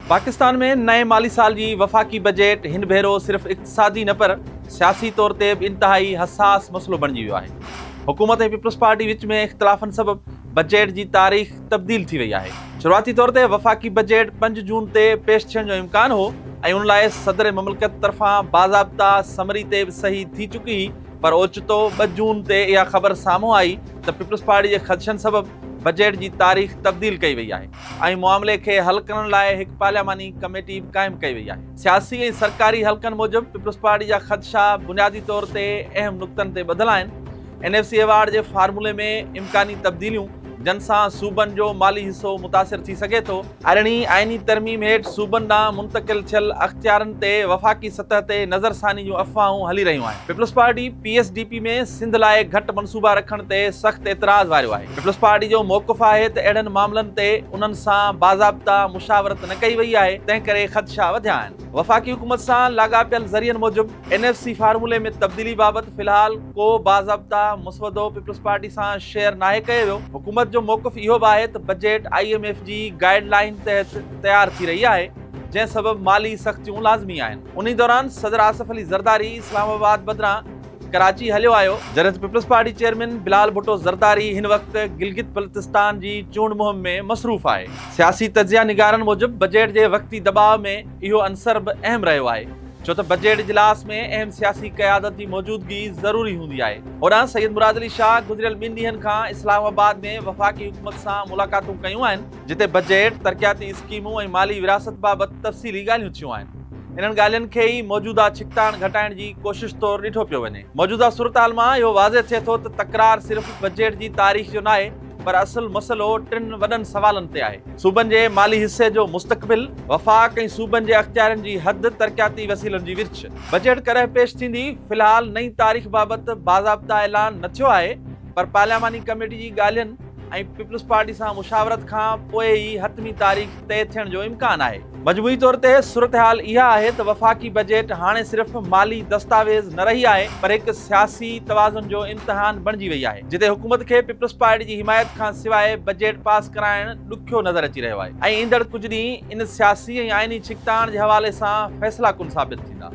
پاڪستان ۾ نئين مالي سال جي وفاقي بجيٽ هن ڀيرو صرف اقتصادي نه پر سياسي طور تي به انتهائي حساس مسئلو بڻجي ويو آهي. حڪومت ۽ پيپلز پارٽي وچ ۾ اختلافن سبب بجيٽ جي تاريخ تبديل ٿي وئي آهي. شروعاتي طور تي وفاقي بجيٽ پنج جون تي پيش ٿيڻ جو امڪان هو ۽ ان لاء صدر مملڪت طرفان باضابطا سمري تي به صحيح ٿي چڪي هئي پر اوچتو ٻه جون تي اها خبر سامهون آئي ته پيپلز پارٽي جي خدشن سبب بجيٽ جي تاريخ تبديل ڪئي وئي آهي. ۽ معاملي کي حل ڪرڻ لاء هڪ پارلياماني ڪميٽي به قائم ڪئي وئي آهي. سياسي ۽ سرڪاري حلقن موجب پيپلز پارٽي جا خدشا بنيادي طور تي اهم نقطن تي ٻڌل آهن. اين ايف سي ايوارڊ جي فارمولي ۾ امڪاني تبديليون، جن سان صوبن جو مالي حصو متاثر ٿي سگهي ٿو. ارڙهين آئيني ترميم هيٺ صوبن ڏانهن منتقل ٿيل اختيارن تي وفاقي سطح تي نظرثاني جون افواهون هلي رهيون آهن. Peoples party P S D P ۾ Sindh لاء گهٽ منصوبا رکڻ تي سخت اعتراض واريو آهي. پيپلز پارٽي جو موقف آهي ته اهڙن معاملن تي انهن سان باضابطا مشاورت نه ڪئي وئي آهي، تنهن ڪري خدشا وڌيا آهن. وفاقي حڪومت سان لاڳاپيل ذريعن موجب اين ايف سي فارمولي ۾ تبديلي بابت في الحال ڪو باضابطا مسودو پيپلز پارٽي سان شيئر ناهي ڪيو ويو. حڪومت جو موقف اهو به آهي ته بجيٽ I M F جي گائيڊ لائين تحت تيار ٿي رهي آهي، جنهن سبب مالي سختيون لازمي آهن. انهي دوران صدر آصف علي زرداري اسلام آباد بدران ڪراچي هليو آيو، جڏهن ته peoples party chairman Bilawal Bhutto Zardari هن وقت گلگت بلتستان جي چونڊ مهم ۾ مصروف آهي. سياسي تجزيه نگارن موجب بجيٽ جي وقتي دٻاء ۾ اهو عنصر به اهم رهيو آهي، ڇو ته بجيٽ اجلاس ۾ اهم سياسي قيادت جي موجودگي ضروري هوندي آهي. هوڏانهن سيد مراد علي شاهه گذريل ٻن ڏينهن کان اسلام آباد ۾ وفاقي حڪومت سان ملاقاتون ڪيون آهن، جتي بجيٽ، ترقياتي اسڪيمون ۽ مالي وراثت بابت تفصيلي ڳالهيون ٿيون آهن. انهن ڳالهين کي ئي موجوده ڇڪتاڻ گهٽائڻ جي ڪوشش طور ڏٺو پيو وڃي. موجوده صورتحال مان اهو واضح ٿئي ٿو ته تڪرار صرف بجيٽ جي تاريخ جو ناهي پر اصل مسئلو ٽن وڏن سوالن تي آهي، صوبن جي مالي حصي جو مستقبل، وفاق ۽ صوبن جي اختيارين جي حد، ترقياتي وسيلن جي ورڇ. بجيٽ ڪڏهن پيش ٿيندي؟ في الحال نئين تاريخ بابت باضابطا اعلان نه ٿيو آهي پر پارلياماني ڪميٽي جي ڳالهين ۽ پيپلز پارٽي سان مشاورت کان پوء ئي حتمي تاريخ طئي ٿيڻ جو امڪان آهي. مجموعي طور تي صورتحال اها آهي ته وفاقي بجيٽ هاڻي صرف مالي دستاويز نه رهي آهي پر هڪ سياسي توازن جو امتحان بڻجي وئي آهي، جتي حڪومت کي پيپلز پارٽي جي حمايت کان سواء بجيٽ پاس ڪرائڻ ڏکيو نظر اچي رهيو آهي ۽ ايندڙ ڪجهه ڏينهن ان سياسي ۽ آئيني ڇڪتاڻ جي حوالي سان فيصلا ڪن ثابت ٿيندا.